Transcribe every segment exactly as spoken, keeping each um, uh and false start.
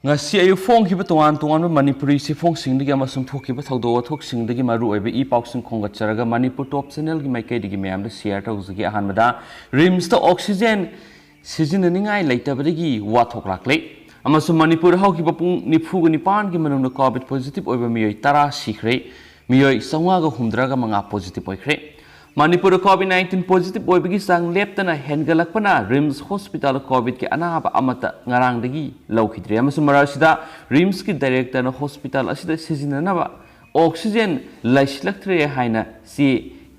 ꯉꯁꯤ ꯑꯌꯨꯛ ꯐꯣꯡꯈꯤꯕ ꯇꯣꯉꯥꯟ ꯇꯣꯉꯥꯟꯕ ꯃꯅꯤꯄꯨꯔꯤ ꯆꯦꯐꯣꯡꯁꯤꯡꯗꯒꯤ ꯑꯃꯁꯨꯡ ꯊꯣꯛꯈꯤꯕ ꯊꯧꯗꯣꯛ ꯋꯥꯊꯣꯛꯁꯤꯡꯗꯒꯤ ꯃꯔꯨꯑꯣꯏꯕ ꯏ ꯄꯥꯎꯁꯤꯡ ꯈꯣꯝꯒꯠꯆꯔꯒ ꯃꯅꯤꯄꯨꯔ ꯇꯣꯞ ꯆꯦꯅꯦꯜꯒꯤ ꯃꯥꯏꯀꯩꯗꯒꯤ ꯃꯌꯥꯝꯗ ꯁꯤꯌꯔ ꯇꯧꯖꯒꯦ꯫ ꯑꯍꯥꯟꯕꯗ ꯔꯤꯝꯁꯇ ꯑꯣꯛꯁꯤꯖꯦꯟ ꯁꯤꯖꯤꯟꯅꯅꯤꯡꯉꯥꯏ ꯂꯩꯇꯕꯗꯒꯤ ꯋꯥꯊꯣꯛ ꯂꯥꯛꯂꯦ ꯑꯃꯁꯨꯡ ꯃꯅꯤꯄꯨꯔ ꯍꯧꯈꯤꯕ ꯄꯨꯡ ꯅꯤꯐꯨꯒ ꯅꯤꯄꯥꯟꯒꯤ ꯃꯅꯨꯡꯗ ꯀꯣꯚꯤꯗ ꯄꯣꯖꯤꯇꯤꯚ ꯑꯣꯏꯕ ꯃꯤꯑꯣꯏ ꯇꯔꯥ ꯁꯤꯈ꯭ꯔꯦ꯫ ꯃꯤꯑꯣꯏ ꯆꯥꯝꯃꯉꯥꯒ ꯍꯨꯝꯗ꯭ꯔꯥꯒ ꯃꯉꯥ ꯄꯣꯖꯤꯇꯤꯚ ꯑꯣꯏꯈ꯭ꯔꯦ꯫ ꯃꯅꯤꯄꯨꯔꯗ ꯀꯣꯚꯤꯗ ꯅꯥꯏꯟꯇꯤꯟ ꯄꯣꯖꯤꯇꯤꯚ ꯑꯣꯏꯕꯒꯤ ꯆꯥꯡ ꯂꯦꯞꯇꯅ ꯍꯦꯟꯒꯠꯂꯛꯄꯅ ꯔꯤꯝꯁ ꯍꯣꯁꯄꯤꯇꯥꯜꯗ ꯀꯣꯚꯤꯗꯀꯤ ꯑꯅꯥꯕ ꯑꯃꯠꯇ ꯉꯔꯥꯡꯗꯒꯤ ꯂꯧꯈꯤꯗ꯭ꯔꯦ ꯑꯃꯁꯨꯡ ꯃꯔꯛ ꯑꯁꯤꯗ ꯔꯤꯝꯁꯀꯤ ꯗꯥꯏꯔꯦꯛꯇꯔꯅ ꯍꯣꯁꯄꯤꯇꯥꯜ ꯑꯁꯤꯗ ꯁꯤꯖꯤꯟꯅꯅꯕ ꯑꯣꯛꯁꯤꯖꯦꯟ ꯂꯩꯁꯤꯜꯂꯛꯇ꯭ꯔꯦ ꯍꯥꯏꯅ ꯆꯦ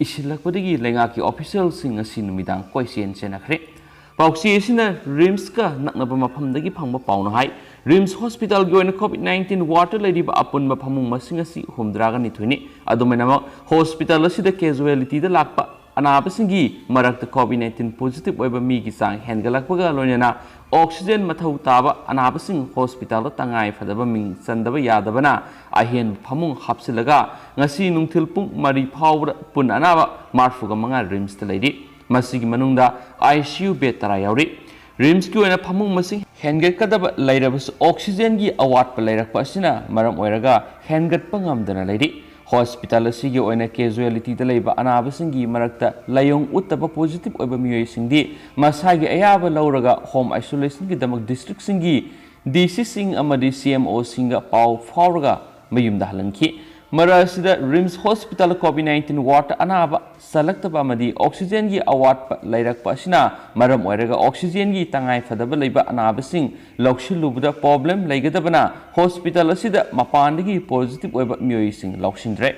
ꯏꯁꯤꯜꯂꯛꯄꯗꯒꯤ ꯂꯩꯉꯥꯛꯀꯤ ꯑꯣꯐꯤꯁꯤꯌꯦꯜꯁꯤꯡ ꯉꯁꯤ ꯅꯨꯃꯤꯗꯥꯡ ꯀꯣꯏꯆꯦꯟ ꯆꯦꯟꯅꯈ꯭ꯔꯦ꯫ ꯄꯥꯎꯆꯦ ꯑꯁꯤꯅ ꯔꯤꯝꯁꯀ ꯅꯛꯅꯕ ꯃꯐꯝꯗꯒꯤ ꯐꯪꯕ ꯄꯥꯎꯅ ꯍꯥꯏ꯫ ꯔꯤꯝꯁ ꯍꯣꯁꯄꯤꯇꯥꯜꯒꯤ ꯑꯣꯏꯅ ꯀꯣꯚꯤꯗ ꯅꯥꯏꯟꯇꯤꯟ ꯋꯥꯔꯗꯇ ꯂꯩꯔꯤꯕ ꯑꯄꯨꯟꯕ ꯐꯃꯨꯡ ꯃꯁꯤꯡ ꯑꯁꯤ ꯍꯨꯝꯗ꯭ꯔꯥꯒ ꯅꯤꯊꯣꯏꯅꯤ꯫ ꯑꯗꯨꯃꯥꯏꯅꯃꯛ, ꯍꯣꯁꯄꯤꯇꯥꯜ ꯑꯁꯤꯗ ꯀꯦꯖꯨꯋꯦꯂꯤꯇꯤꯗ ꯂꯥꯛꯄ ꯑꯅꯥꯕꯁꯤꯡꯒꯤ ꯃꯔꯛꯇ ꯀꯣꯚꯤꯗ ꯅꯥꯏꯟꯇꯤꯟ ꯄꯣꯖꯤꯇꯤꯚ ꯑꯣꯏꯕ ꯃꯤꯒꯤ ꯆꯥꯡ ꯍꯦꯟꯒꯠꯂꯛꯄꯒ ꯂꯣꯏꯅꯅ ꯑꯣꯛꯁꯤꯖꯦꯟ ꯃꯊꯧ ꯇꯥꯕ ꯑꯅꯥꯕꯁꯤꯡ ꯍꯣꯁꯄꯤꯇꯥꯜꯗ ꯇꯉꯥꯏ ꯐꯗꯕ ꯃꯤꯡ ꯆꯟꯗꯕ ꯌꯥꯗꯕꯅ ꯑꯍꯦꯟꯕ ꯐꯃꯨꯡ ꯍꯥꯞꯆꯤꯜꯂꯒ ꯉꯁꯤ ꯅꯨꯡꯊꯤꯜ ꯄꯨꯡ ꯃꯔꯤ ꯐꯥꯎꯕꯗ ꯄꯨꯟꯅ ꯑꯅꯥꯕ ꯃꯔꯤꯐꯨꯒ ꯃꯉꯥ ꯔꯤꯝꯁꯇ ꯂꯩꯔꯤ꯫ ꯃꯁꯤꯒꯤ ꯃꯅꯨꯡꯗ ꯑꯥꯏ ꯁꯤ ꯌꯨ ꯕꯦꯗ ꯇꯔꯥ ꯌꯥꯎꯔꯤ꯫ ꯔꯤꯝꯁꯀꯤ ꯑꯣꯏꯅ ꯐꯃꯨꯡ ꯃꯁꯤꯡ ꯍꯦꯟꯒꯠꯀꯗꯕ ꯂꯩꯔꯕꯁꯨ ꯑꯣꯛꯁꯤꯖꯦꯟꯒꯤ ꯑꯋꯥꯠꯄ ꯂꯩꯔꯛꯄ ꯑꯁꯤꯅ ꯃꯔꯝ ꯑꯣꯏꯔꯒ ꯍꯦꯟꯒꯠꯄ ꯉꯝꯗꯅ ꯂꯩꯔꯤ꯫ ꯍꯣꯁꯄꯤꯇꯥꯜ ꯑꯁꯤꯒꯤ ꯑꯣꯏꯅ ꯀꯦꯖꯨꯋꯦꯂꯤꯇꯤꯗ ꯂꯩꯕ ꯑꯅꯥꯕꯁꯤꯡꯒꯤ ꯃꯔꯛꯇ ꯂꯥꯏꯑꯣꯡ ꯎꯠꯇꯕ ꯄꯣꯖꯤꯇꯤꯚ ꯑꯣꯏꯕ ꯃꯤꯑꯣꯏꯁꯤꯡꯗꯤ ꯃꯁꯥꯒꯤ ꯑꯌꯥꯕ ꯂꯧꯔꯒ ꯍꯣꯝ ꯑꯥꯏꯁꯣꯂꯦꯁꯟꯒꯤꯗꯃꯛ ꯗꯤꯁꯇ꯭ꯔꯤꯛꯁꯤꯡꯒꯤ ꯗꯤ ꯁꯤꯁꯤꯡ ꯑꯃꯗꯤ ꯁꯤ ꯑꯦꯝ ꯑꯣꯁꯤꯡꯒ ꯄꯥꯎ ꯐꯥꯎꯔꯒ ꯃꯌꯨꯝꯗ ꯍꯜꯍꯟꯈꯤ꯫ ꯃꯔꯛ ꯑꯁꯤꯗ ꯔꯤꯝꯁ ꯍꯣꯁꯄꯤꯇꯥꯜ ꯀꯣꯚꯤꯗ ꯅꯥꯏꯟꯇꯤꯟ ꯋꯥꯔꯗꯇ ꯑꯅꯥꯕ ꯆꯜꯂꯛꯇꯕ ꯑꯃꯗꯤ ꯑꯣꯛꯁꯤꯖꯦꯟꯒꯤ ꯑꯋꯥꯠꯄ ꯂꯩꯔꯛꯄ ꯑꯁꯤꯅ ꯃꯔꯝ ꯑꯣꯏꯔꯒ ꯑꯣꯛꯁꯤꯖꯦꯟꯒꯤ ꯇꯉꯥꯏ ꯐꯗꯕ ꯂꯩꯕ ꯑꯅꯥꯕꯁꯤꯡ ꯂꯧꯁꯤꯜꯂꯨꯕꯗ ꯄ꯭ꯔꯣꯕ꯭ꯂꯦꯝ ꯂꯩꯒꯗꯕꯅ ꯍꯣꯁꯄꯤꯇꯥꯜ ꯑꯁꯤꯗ ꯃꯄꯥꯟꯗꯒꯤ ꯄꯣꯖꯤꯇꯤꯚ ꯑꯣꯏꯕ ꯃꯤꯑꯣꯏꯁꯤꯡ ꯂꯧꯁꯤꯟꯗ꯭ꯔꯦ꯫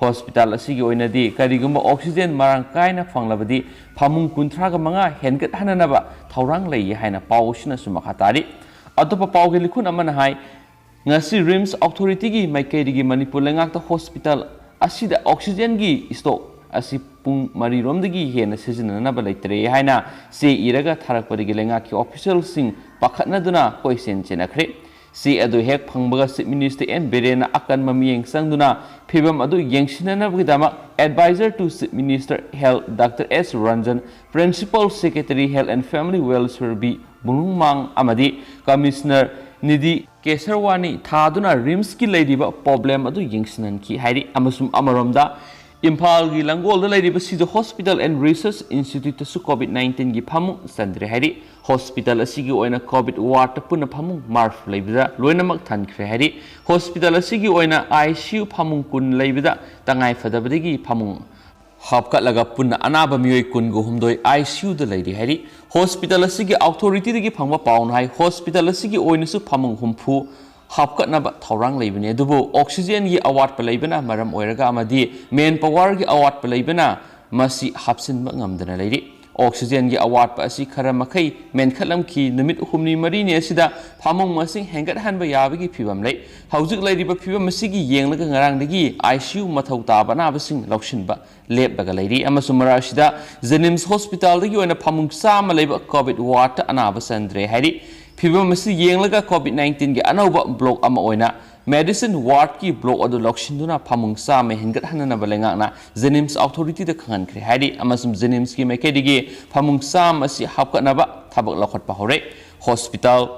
ꯍꯣꯁꯄꯤꯇꯥꯜ ꯑꯁꯤꯒꯤ ꯑꯣꯏꯅꯗꯤ ꯀꯔꯤꯒꯨꯝꯕ ꯑꯣꯛꯁꯤꯖꯦꯟ ꯃꯔꯥꯡ ꯀꯥꯏꯅ ꯐꯪꯂꯕꯗꯤ ꯐꯃꯨꯡ ꯀꯨꯟꯊ꯭ꯔꯥꯒ ꯃꯉꯥ ꯍꯦꯟꯒꯠꯍꯟꯅꯅꯕ ꯊꯧꯔꯥꯡ ꯂꯩ ꯍꯥꯏꯅ ꯄꯥꯎ ꯑꯁꯤꯅꯁꯨ ꯃꯈꯥ ꯇꯥꯔꯤ꯫ ꯑꯇꯣꯞꯄ ꯄꯥꯎꯒꯤ ꯂꯤꯈꯨꯟ ꯑꯃꯅ ꯍꯥꯏ, ꯉꯁꯤ ꯔꯤꯝꯁ ꯑꯣꯊꯣꯔꯤꯇꯤꯒꯤ ꯃꯥꯏꯀꯩꯗꯒꯤ ꯃꯅꯤꯄꯨꯔ ꯂꯩꯉꯥꯛꯇ ꯍꯣꯁꯄꯤꯇꯥꯜ ꯑꯁꯤꯗ ꯑꯣꯛꯁꯤꯖꯦꯟꯒꯤ ꯁ꯭ꯇꯣꯛ ꯑꯁꯤ ꯄꯨꯡ ꯃꯔꯤꯔꯣꯝꯗꯒꯤ ꯍꯦꯟꯅ ꯁꯤꯖꯤꯟꯅꯅꯕ ꯂꯩꯇ꯭ꯔꯦ ꯍꯥꯏꯅ ꯆꯦ ꯏꯔꯒ ꯊꯥꯔꯛꯄꯗꯒꯤ ꯂꯩꯉꯥꯛꯀꯤ ꯑꯣꯐꯤꯁꯤꯌꯦꯜꯁꯤꯡ ꯄꯥꯈꯠꯅꯗꯨꯅ ꯀꯣꯏꯆꯦꯟ ꯆꯦꯟꯅꯈ꯭ꯔꯦ꯫ ꯆꯦ ꯑꯗꯨ ꯍꯦꯛ ꯐꯪꯕꯒ ꯆꯤꯐ ꯃꯤꯅꯤꯁꯇꯔ ꯑꯦꯟ ꯕꯤꯔꯦꯟꯅ ꯑꯀꯟꯕ ꯃꯤꯠꯌꯦꯡ ꯆꯪꯗꯨꯅ ꯐꯤꯚꯝ ꯑꯗꯨ ꯌꯦꯡꯁꯤꯟꯅꯅꯕꯒꯤꯗꯃꯛ Advisor to Chief Minister Health Doctor S Ranjan, Principal Secretary Health and Family Welfare B ꯕꯨꯡꯂꯨꯡꯃꯥꯡ ꯑꯃꯗꯤ Commissioner ꯅꯤꯙꯤ ꯀꯦꯁꯔꯋꯥꯅꯤ ꯊꯥꯗꯨꯅ ꯔꯤꯝꯁꯀꯤ ꯂꯩꯔꯤꯕ ꯄ꯭ꯔꯣꯕ꯭ꯂꯦꯝ ꯑꯗꯨ ꯌꯦꯡꯁꯤꯟꯍꯟꯈꯤ ꯍꯥꯏꯔꯤ꯫ ꯑꯃꯁꯨꯡ ꯑꯃꯔꯣꯝꯗ ꯏꯝꯐꯥꯜꯒꯤ ꯂꯪꯒꯣꯜꯗ ꯂꯩꯔꯤꯕ ꯁꯤꯖ ꯍꯣꯁꯄꯤꯇꯥꯜ ꯑꯦꯟ ꯔꯤꯁꯔꯆ ꯏꯟꯁꯇꯤꯇ꯭ꯌꯨꯠꯇꯁꯨ ꯀꯣꯚꯤꯗ ꯅꯥꯏꯟꯇꯤꯟꯒꯤ ꯐꯃꯨꯡ ꯆꯟꯗ꯭ꯔꯦ ꯍꯥꯏꯔꯤ꯫ ꯍꯣꯁꯄꯤꯇꯥꯜ ꯑꯁꯤꯒꯤ ꯑꯣꯏꯅ ꯀꯣꯚꯤꯗ ꯋꯥꯔꯗꯇ ꯄꯨꯟꯅ ꯐꯃꯨꯡ ꯃꯔꯤꯐꯨ ꯂꯩꯕꯗ ꯂꯣꯏꯅꯃꯛ ꯊꯟꯈ꯭ꯔꯦ ꯍꯥꯏꯔꯤ꯫ ꯍꯣꯁꯄꯤꯇꯥꯜ ꯑꯁꯤꯒꯤ ꯑꯣꯏꯅ ꯑꯥꯏ ꯁꯤ ꯌꯨ ꯐꯃꯨꯡ ꯀꯨꯟ ꯂꯩꯕꯗ ꯇꯉꯥꯏ ꯐꯗꯕꯗꯒꯤ ꯐꯃꯨꯡ ꯍꯥꯞꯀꯠꯂꯒ ꯄꯨꯟꯅ ꯑꯅꯥꯕ ꯃꯤꯑꯣꯏ ꯀꯨꯟꯒ ꯍꯨꯝꯗꯣꯏ ꯑꯥꯏ ꯁꯤ ꯌꯨꯗ ꯂꯩꯔꯤ ꯍꯥꯏꯔꯤ꯫ ꯍꯣꯁꯄꯤꯇꯥꯜ ꯑꯁꯤꯒꯤ ꯑꯣꯊꯣꯔꯤꯇꯤꯗꯒꯤ ꯐꯪꯕ ꯄꯥꯎꯅ ꯍꯥꯏ, ꯍꯣꯁꯄꯤꯇꯥꯜ ꯑꯁꯤꯒꯤ ꯑꯣꯏꯅꯁꯨ ꯐꯃꯨꯡ ꯍꯨꯝꯐꯨ ꯍꯥꯞꯀꯠꯅꯕ ꯊꯧꯔꯥꯡ ꯂꯩꯕꯅꯤ, ꯑꯗꯨꯕꯨ ꯑꯣꯛꯁꯤꯖꯦꯟꯒꯤ ꯑꯋꯥꯠꯄ ꯂꯩꯕꯅ ꯃꯔꯝ ꯑꯣꯏꯔꯒ ꯑꯃꯗꯤ ꯃꯦꯟ ꯄꯥꯋꯔꯒꯤ ꯑꯋꯥꯠꯄ ꯂꯩꯕꯅ ꯃꯁꯤ ꯍꯥꯞꯆꯤꯟꯕ ꯉꯝꯗꯅ ꯂꯩꯔꯤ꯫ ꯑꯣꯛꯁꯤꯖꯦꯟꯒꯤ ꯑꯋꯥꯠꯄ ꯑꯁꯤ ꯈꯔ ꯃꯈꯩ ꯃꯦꯟꯈꯠꯂꯝꯈꯤ꯫ ꯅꯨꯃꯤꯠ ꯍꯨꯝꯅꯤ ꯃꯔꯤꯅꯤ ꯑꯁꯤꯗ ꯐꯃꯨꯡ ꯃꯁꯤꯡ ꯍꯦꯟꯒꯠꯍꯟꯕ ꯌꯥꯕꯒꯤ ꯐꯤꯕꯝ ꯂꯩ꯫ ꯍꯧꯖꯤꯛ ꯂꯩꯔꯤꯕ ꯐꯤꯕꯝ ꯑꯁꯤꯒꯤ ꯌꯦꯡꯂꯒ ꯉꯔꯥꯡꯗꯒꯤ ꯑꯥꯏ ꯁꯤ ꯌꯨ ꯃꯊꯧ ꯇꯥꯕ ꯑꯅꯥꯕꯁꯤꯡ ꯂꯧꯁꯤꯟꯕ ꯂꯦꯞꯂꯒ ꯂꯩꯔꯤ꯫ ꯑꯃꯁꯨꯡ ꯃꯔꯛ ꯑꯁꯤꯗ ꯖꯦꯅꯤꯝꯁ ꯍꯣꯁꯄꯤꯇꯥꯜꯗꯒꯤ ꯑꯣꯏꯅ ꯐꯃꯨꯡ ꯆꯥꯝꯃ ꯂꯩꯕ ꯀꯣꯚꯤꯗ ꯋꯥꯔꯗꯇ ꯑꯅꯥꯕ ꯆꯟꯗ꯭ꯔꯦ ꯍꯥꯏꯔꯤ꯫ ꯐꯤꯕꯝ ꯑꯁꯤ ꯌꯦꯡꯂꯒ ꯀꯣꯚꯤꯗ ꯅꯥꯏꯟꯇꯤꯟꯒꯤ ꯑꯅꯧꯕ ꯕ꯭ꯂꯣꯛ ꯑꯃ ꯑꯣꯏꯅ ꯃꯦꯗꯤꯁꯤꯟ ꯋꯥꯔꯗꯀꯤ ꯕ꯭ꯂꯣꯛ ꯑꯗꯨ ꯂꯧꯁꯤꯟꯗꯨꯅ ꯐꯃꯨꯡ ꯆꯥꯝꯃ ꯍꯦꯟꯒꯠꯍꯟꯅꯅꯕ ꯂꯩꯉꯥꯛꯅ ꯖꯦꯅꯤꯝꯁ ꯑꯣꯊꯣꯔꯤꯇꯤꯗ ꯈꯪꯍꯟꯈ꯭ꯔꯦ ꯍꯥꯏꯔꯤ꯫ ꯑꯃꯁꯨꯡ ꯖꯦꯅꯤꯝꯁꯀꯤ ꯃꯥꯏꯀꯩꯗꯒꯤ ꯐꯃꯨꯡ ꯆꯥꯝꯃ ꯑꯁꯤ ꯍꯥꯞꯀꯠꯅꯕ ꯊꯕꯛ ꯂꯧꯈꯠꯄ ꯍꯧꯔꯦ꯫ ꯍꯣꯁꯄꯤꯇꯥꯜ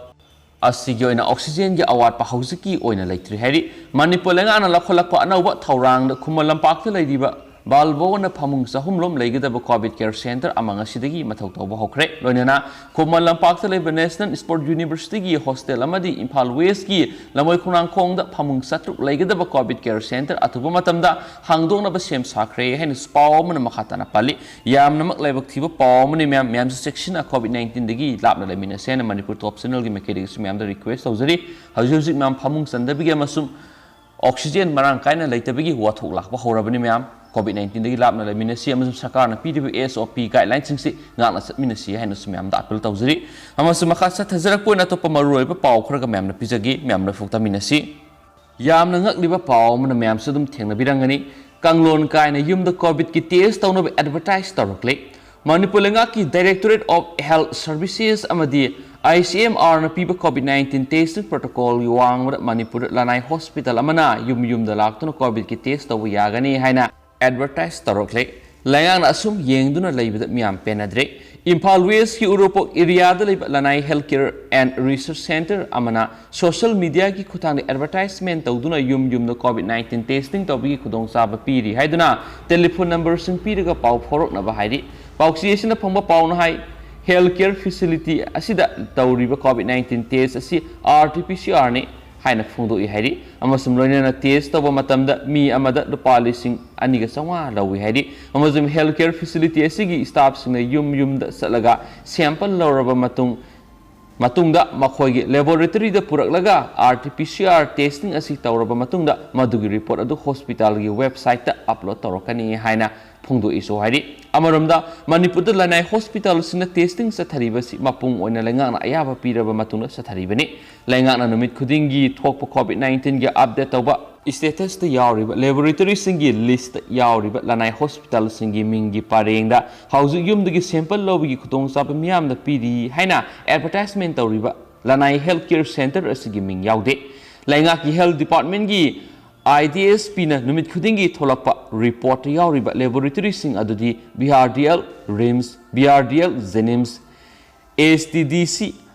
ꯑꯁꯤꯒꯤ ꯑꯣꯏꯅ ꯑꯣꯛꯁꯤꯖꯦꯟꯒꯤ ꯑꯋꯥꯠꯄ ꯍꯧꯖꯤꯛꯀꯤ ꯑꯣꯏꯅ ꯂꯩꯇ꯭ꯔꯤ ꯍꯥꯏꯔꯤ꯫ ꯃꯅꯤꯄꯨꯔ ꯂꯩꯉꯥꯛꯅ ꯂꯧꯈꯠꯂꯛꯄ ꯑꯅꯧꯕ ꯊꯧꯔꯥꯡꯗ ꯈꯨꯃꯟ ꯂꯝꯄꯥꯛꯇ ꯂꯩꯔꯤꯕ ꯕꯥꯜꯕꯣꯅ ꯐꯃꯨꯡ ꯆꯍꯨꯝ ꯔꯣꯝ ꯂꯩꯒꯗꯕ ꯀꯣꯚꯤꯗ ꯀꯦꯌꯔ ꯁꯦꯟꯇꯔ ꯑꯃ ꯉꯁꯤꯗꯒꯤ ꯃꯊꯧ ꯇꯧꯕ ꯍꯧꯈ꯭ꯔꯦ꯫ ꯂꯣꯏꯅꯅ ꯈꯨꯃꯟ ꯂꯝꯄꯥꯛꯇ ꯂꯩꯕ ꯅꯦꯁꯅꯦꯜ ꯁ꯭ꯄꯣꯔꯠ ꯌꯨꯅꯤꯚꯔꯁꯤꯇꯤꯒꯤ ꯍꯣꯁꯇꯦꯜ ꯑꯃꯗꯤ ꯏꯝꯐꯥꯜ ꯋꯦꯁꯀꯤ ꯂꯝꯃꯣꯏ ꯈꯣꯡꯅꯥꯡꯈꯣꯡꯗ ꯐꯃꯨꯡ ꯆꯥꯇ꯭ꯔꯨꯛ ꯂꯩꯒꯗꯕ ꯀꯣꯚꯤꯗ ꯀꯦꯌꯔ ꯁꯦꯟꯇꯔ ꯑꯊꯨꯕ ꯃꯇꯝꯗ ꯍꯥꯡꯗꯣꯛꯅꯕ ꯁꯦꯝ ꯁꯥꯈ꯭ꯔꯦ ꯍꯥꯏꯅ ꯄꯥꯎ ꯑꯃꯅ ꯃꯈꯥ ꯇꯥꯅ ꯄꯜꯂꯤ꯫ ꯌꯥꯝꯅꯃꯛ ꯂꯥꯏꯕꯛ ꯊꯤꯕ ꯄꯥꯎ ꯑꯃꯅꯤ ꯃꯌꯥꯝ, ꯃꯌꯥꯝꯁꯨ ꯆꯦꯛꯁꯤꯟꯅ ꯀꯣꯚꯤꯗ ꯅꯥꯏꯟꯇꯤꯟꯗꯒꯤ ꯂꯥꯞꯅ ꯂꯩꯃꯤꯟꯅꯁꯦ ꯍꯥꯏꯅ ꯃꯅꯤꯄꯨꯔ ꯇꯣꯞ ꯆꯦꯅꯦꯜꯒꯤ ꯃꯥꯏꯀꯩꯗꯒꯤꯁꯨ ꯃꯌꯥꯝꯗ ꯔꯤꯀ꯭ꯋꯦꯁ ꯇꯧꯖꯔꯤ꯫ ꯍꯧꯖꯤꯛ ꯍꯧꯖꯤꯛ ꯃꯌꯥꯝ ꯐꯃꯨꯡ ꯆꯟꯗꯕꯒꯤ ꯑꯃꯁꯨꯡ ꯑꯣꯛꯁꯤꯖꯦꯟ ꯃꯔꯥꯡ ꯀꯥꯏꯅ ꯂꯩꯇꯕꯒꯤ ꯋꯥꯊꯣꯛ ꯂꯥꯛꯄ ꯍꯧꯔꯕꯅꯤ ꯃꯌꯥꯝ꯫ ꯀꯣꯚꯤꯗ ꯅꯥꯏꯟꯇꯤꯟꯗꯒꯤ ꯂꯥꯞꯅ ꯂꯩꯃꯤꯟꯅꯁꯤ ꯑꯃꯁꯨꯡ ꯁꯔꯀꯥꯔꯅ ꯄꯤꯔꯤꯕ ꯑꯦꯁ ꯑꯣ ꯄꯤ ꯒꯥꯏꯗꯂꯥꯏꯟꯁꯤꯡꯁꯤ ꯉꯥꯛꯅ ꯆꯠꯃꯤꯟꯅꯁꯤ ꯍꯥꯏꯅꯁꯨ ꯃꯌꯥꯝꯗ ꯑꯥꯄꯤꯜ ꯇꯧꯖꯔꯤ꯫ ꯑꯃꯁꯨꯡ ꯃꯈꯥ ꯆꯠꯊꯖꯔꯛꯄ ꯑꯣꯏꯅ ꯑꯇꯣꯞꯄ ꯃꯔꯨꯑꯣꯏꯕ ꯄꯥꯎ ꯈꯔꯒ ꯃꯌꯥꯝꯅ ꯄꯤꯖꯒꯦ, ꯃꯌꯥꯝ ꯂꯣꯏꯐꯥꯎ ꯇꯥꯃꯤꯟꯅꯁꯤ꯫ ꯌꯥꯝꯅ ꯉꯛꯂꯤꯕ ꯄꯥꯎ ꯑꯃꯅ ꯃꯌꯥꯝꯁꯨ ꯑꯗꯨꯝ ꯊꯦꯡꯅꯕꯤꯔꯝꯒꯅꯤ꯫ ꯀꯥꯡꯂꯣꯟ ꯀꯥꯏꯅ ꯌꯨꯝꯗ ꯀꯣꯚꯤꯗꯀꯤ ꯇꯦꯁ ꯇꯧꯅꯕ ꯑꯦꯗꯚꯔꯇꯥꯏꯁ ꯇꯧꯔꯛꯂꯦ꯫ ꯃꯅꯤꯄꯨꯔ ꯂꯩꯉꯥꯛꯀꯤ Directorate of Health Services ꯑꯃꯗꯤ ꯑꯥꯏ ꯁꯤ ꯑꯦꯝ ꯑꯥꯔꯅ ꯄꯤꯕ ꯀꯣꯚꯤꯗ ꯅꯥꯏꯟꯇꯤꯟ ꯇꯦꯁꯇꯤꯡ ꯄ꯭ꯔꯣꯇꯣꯀꯣꯜꯒꯤ ꯋꯥꯡꯃꯗ ꯃꯅꯤꯄꯨꯔꯗ ꯂꯅꯥꯏ ꯍꯣꯁꯄꯤꯇꯥꯜ ꯑꯃꯅ ꯌꯨꯝ ꯌꯨꯝꯗ ꯂꯥꯛꯇꯨꯅ ꯀꯣꯚꯤꯗꯀꯤ ꯇꯦꯁ ꯇꯧꯕ ꯌꯥꯒꯅꯤ ꯍꯥꯏꯅ ꯑꯦꯗꯚꯔꯇꯥꯏꯁ ꯇꯧꯔꯛꯂꯦ꯫ ꯂꯩꯉꯥꯛꯅ ꯑꯁꯨꯝ ꯌꯦꯡꯗꯨꯅ ꯂꯩꯕꯗ ꯃꯤꯌꯥꯝ ꯄꯦꯟꯅꯗ꯭ꯔꯦ꯫ ꯏꯝꯐꯥꯜ ꯋꯦꯁꯀꯤ ꯎꯔꯣꯄꯣꯛ ꯑꯦꯔꯤꯌꯥꯗ ꯂꯩꯕ ꯂꯅꯥꯏ health care and research centre ꯑꯃꯅ ꯁꯣꯁꯤꯌꯦꯜ ꯃꯤꯗꯤꯌꯥꯒꯤ ꯈꯨꯠꯊꯥꯡꯗ ꯑꯦꯗꯚꯔꯇꯥꯏꯖꯃꯦꯟ ꯇꯧꯗꯨꯅ ꯌꯨꯝ ꯌꯨꯝꯗ ꯀꯣꯚꯤꯗ ꯅꯥꯏꯟꯇꯤꯟ ꯇꯦꯁꯇꯤꯡ ꯇꯧꯕꯒꯤ ꯈꯨꯗꯣꯡꯆꯥꯕ ꯄꯤꯔꯤ ꯍꯥꯏꯗꯨꯅ ꯇꯦꯂꯤꯐꯣꯟ ꯅꯝꯕꯔꯁꯤꯡ ꯄꯤꯔꯒ ꯄꯥꯎ ꯐꯥꯎꯔꯛꯅꯕ ꯍꯥꯏꯔꯤ꯫ ꯄꯥꯎꯆꯦ ꯑꯁꯤꯅ ꯐꯪꯕ ꯄꯥꯎꯅ ꯍꯥꯏ, ꯍꯦꯜꯊ ꯀꯦꯌꯔ ꯐꯦꯁꯤꯂꯤꯇꯤ ꯑꯁꯤꯗ ꯇꯧꯔꯤꯕ ꯀꯣꯚꯤꯗ ꯅꯥꯏꯟꯇꯤꯟ ꯇꯦꯁ ꯑꯁꯤ ꯑꯥꯔ ꯇꯤ ꯄꯤ ꯁꯤ ꯑꯥꯔꯅꯤ ꯍꯥꯏꯅ ꯐꯣꯡꯗꯣꯛꯏ ꯍꯥꯏꯔꯤ꯫ ꯑꯃꯁꯨꯡ ꯂꯣꯏꯅꯅ ꯇꯦꯁ ꯇꯧꯕ ꯃꯇꯝꯗ ꯃꯤ ꯑꯃꯗ ꯂꯨꯄꯥ ꯂꯤꯁꯤꯡ ꯑꯅꯤꯒ ꯆꯥꯝꯃꯉꯥ ꯂꯧꯏ ꯍꯥꯏꯔꯤ꯫ ꯑꯃꯁꯨꯡ ꯍꯦꯜꯊ ꯀꯦꯌꯔ ꯐꯦꯁꯤꯂꯤꯇꯤ ꯑꯁꯤꯒꯤ ꯁ꯭ꯇꯥꯐꯁꯤꯡꯅ ꯌꯨꯝ ꯌꯨꯝꯗ ꯆꯠꯂꯒ ꯁꯦꯝꯄꯜ ꯂꯧꯔꯕ ꯃꯇꯨꯡ, ꯃꯇꯨꯡꯗ ꯃꯈꯣꯏꯒꯤ ꯂꯦꯕꯣꯔꯦꯇꯔꯤꯗ ꯄꯨꯔꯛꯂꯒ R T P C R testing ꯑꯁꯤ ꯇꯧꯔꯕ ꯃꯇꯨꯡꯗ ꯃꯗꯨꯒꯤ ꯔꯤꯄꯣꯔꯠ ꯑꯗꯨ ꯍꯣꯁꯄꯤꯇꯥꯜꯒꯤ ꯋꯦꯕꯁꯥꯏꯠꯇ ꯑꯞꯂꯣꯗ ꯇꯧꯔꯛꯀꯅꯤ ꯍꯥꯏꯅ ꯐꯣꯡꯗꯣꯛꯏꯁꯨ ꯍꯥꯏꯔꯤ꯫ ꯑꯃꯔꯣꯝꯗ ꯃꯅꯤꯄꯨꯔꯗ ꯂꯅꯥꯏ ꯍꯣꯁꯄꯤꯇꯥꯜꯁꯤꯡꯅ ꯇꯦꯁꯇꯤꯡ ꯆꯠꯊꯔꯤꯕꯁꯤ ꯃꯄꯨꯡ ꯑꯣꯏꯅ ꯂꯩꯉꯥꯛꯅ ꯑꯌꯥꯕ ꯄꯤꯔꯕ ꯃꯇꯨꯡꯗ ꯆꯠꯊꯔꯤꯕꯅꯤ꯫ ꯂꯩꯉꯥꯛꯅ ꯅꯨꯃꯤꯠ ꯈꯨꯗꯤꯡꯒꯤ ꯊꯣꯛꯄ ꯀꯣꯚꯤꯗ ꯅꯥꯏꯟꯇꯤꯟꯒꯤ ꯑꯞꯗꯦꯠ ꯇꯧꯕ ꯁ꯭ꯇꯦꯇꯁꯇ ꯌꯥꯎꯔꯤꯕ ꯂꯦꯕꯣꯔꯦꯇꯔꯤꯁꯤꯡꯒꯤ ꯂꯤꯁꯇ ꯌꯥꯎꯔꯤꯕ ꯂꯅꯥꯏ ꯍꯣꯁꯄꯤꯇꯥꯜꯁꯤꯡꯒꯤ ꯃꯤꯡꯒꯤ ꯄꯔꯦꯡꯗ ꯍꯧꯖꯤꯛ ꯌꯨꯝꯗꯒꯤ ꯁꯦꯝꯄꯜ ꯂꯧꯕꯒꯤ ꯈꯨꯗꯣꯡꯆꯥꯕ ꯃꯤꯌꯥꯝꯗ ꯄꯤꯔꯤ ꯍꯥꯏꯅ ꯑꯦꯗꯚꯔꯇꯥꯏꯖꯃꯦꯟ ꯇꯧꯔꯤꯕ ꯂꯅꯥꯏ ꯍꯦꯜꯊ ꯀꯦꯌꯔ ꯁꯦꯟꯇꯔ ꯑꯁꯤꯒꯤ ꯃꯤꯡ ꯌꯥꯎꯗꯦ꯫ ꯂꯩꯉꯥꯛꯀꯤ ꯍꯦꯜꯊ ꯗꯤꯄꯥꯔꯠꯃꯦꯟꯒꯤ ꯑꯥꯏ ꯗꯤ ꯑꯦꯁ ꯄꯤꯅ ꯅꯨꯃꯤꯠ ꯈꯨꯗꯤꯡꯒꯤ ꯊꯣꯛꯂꯛꯄ ꯔꯤꯄꯣꯔꯠꯇ ꯌꯥꯎꯔꯤꯕ ꯂꯦꯕꯣꯔꯦꯇꯔꯤꯁꯤꯡ ꯑꯗꯨꯗꯤ B R D L RIMS, B R D L JNIMS, S T D C